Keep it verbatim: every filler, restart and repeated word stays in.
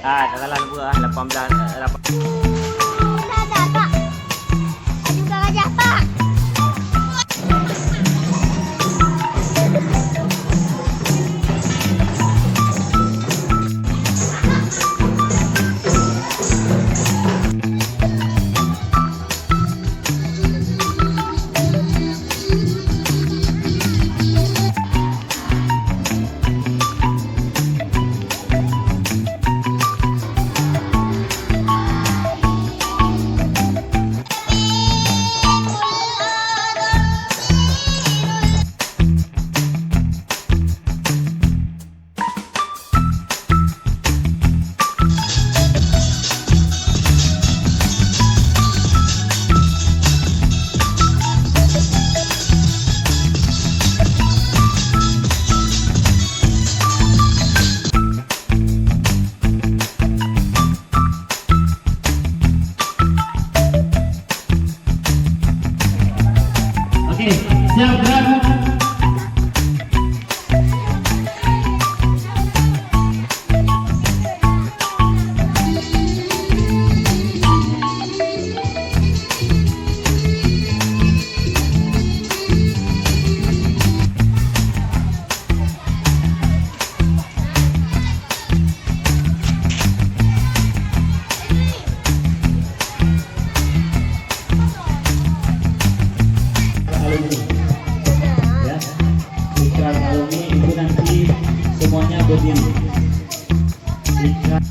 Ah, tak salah lupa ah, lapan belas, eh, lapan. Dah, dah, Pak. Aju ka gajah, Pak. Oke, siap, gerak. Alumni. Ya. Ikrar alumni itu nanti semuanya berdiri. Ikrar.